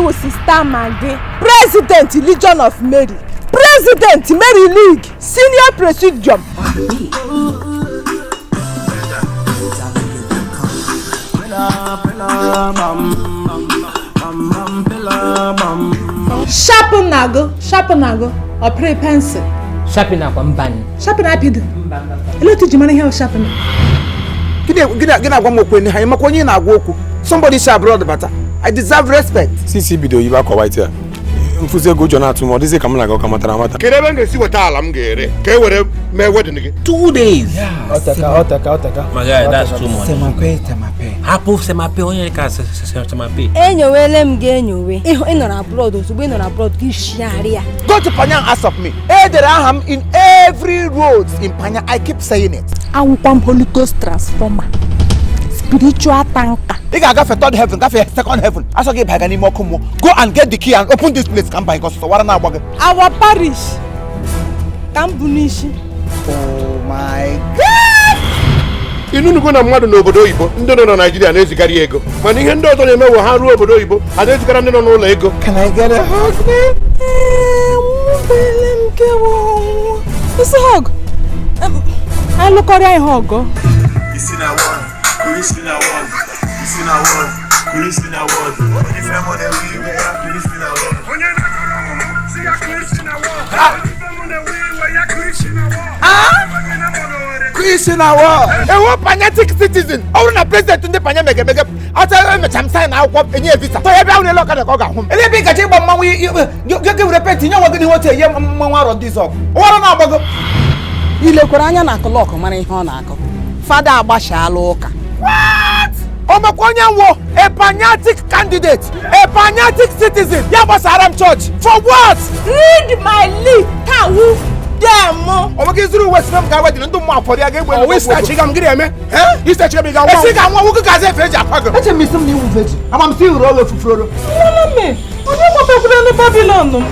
Ewu Sister Maggie, President Legion of Mary, President Mary League, Senior Presidium. Sharpener agụ, sharpener agụ, ọ pịrị pencil. Sharpener kwa mba. Sharpener apịdụ. Olee otu iji mara ihe bụ sharpener? Gịnị na-agwa m okwu ha? Makwa onye na-agwa okwu. Somebody si abroad bata. I deserve respect. Since ibido yibe akwa white a, mfụzi ego ụjọ na-atụ m, ọ dịzị ka m na-aga ụka matara amata. Kedu ebe m ga-esi weta ala m ga-ere ka e were mee wedding gị? 2 days. Oteka, oteka, oteka. My guy, that's too much. Semape, semape. Hapụ semape, onye ka semape. Enyowele m gị enyowe. Ịhụ ị nọrọ abroad, ozugbo ị nọrọ abroad gị shigharị ya. Go to Panya and ask of me. Edere aha m in every road in Panya. I keep saying it. Awụkwa m Holy Ghost transformer, spiritual tanker. Ị ga-agafe third heaven, gafee second heaven. Asọ gị baga n'ime ọkụ mmụọ. Go and get the key and open this place ka m banye ka ọsọsọ wara na-agba gị. Our parish ka m bụ n'isi. Oh my God! Ịnụnugo na mmadụ n'obodo oyibo, ndị nọ na Naijiria na-ezigara ya ego, mana ihe ndị ọzọ na-eme wụ ha ruo obodo oyibo, ha na-ezigara ndị nọ n'ụlọ ego. Can I get a hug, man? Ee, nwụbele m kewa ọnwụ. Isi hug. Alụkọrịa ihe ọgọ. Krishna wa ewu Panyatic citizen. Ọ bụrụ na president ndị Panya mege mege ata emecha m sign akwụkwọ enye ya visa tọ ya bịa ụlọ ọkada ka ọ ga-ahụ m. Ele ebe ị gaje ịgba mmanwụ, gị were penti nye onwe gị n'ihe otu enye mmanwụ arọ ndị zọgụ ụwara na-agbago. Ilekwara anya na klọk mara ihe ọ na-akọ. Fada agbachala ụka. Ọ makwa onye nwụọ, a Panyatic candidate, a Panyatic citizen ya gbasara m chọọchị for what? Read my lip, kawu dem. Ọ maka ịzụrụ uwe sinam ga wedịrị ndị mmụọ afọrọ ya ga-egbe. Ọ wụ m gịnị eme? Isi m ị ga-anwụ? Esi ga-anwụ nwoke ga-aza efe eji akwa gị. Eche m isi m na iwu virgin. Ama m si uru ọrụ efufuroro. Nne m, onye gbapekwara na Babylon m?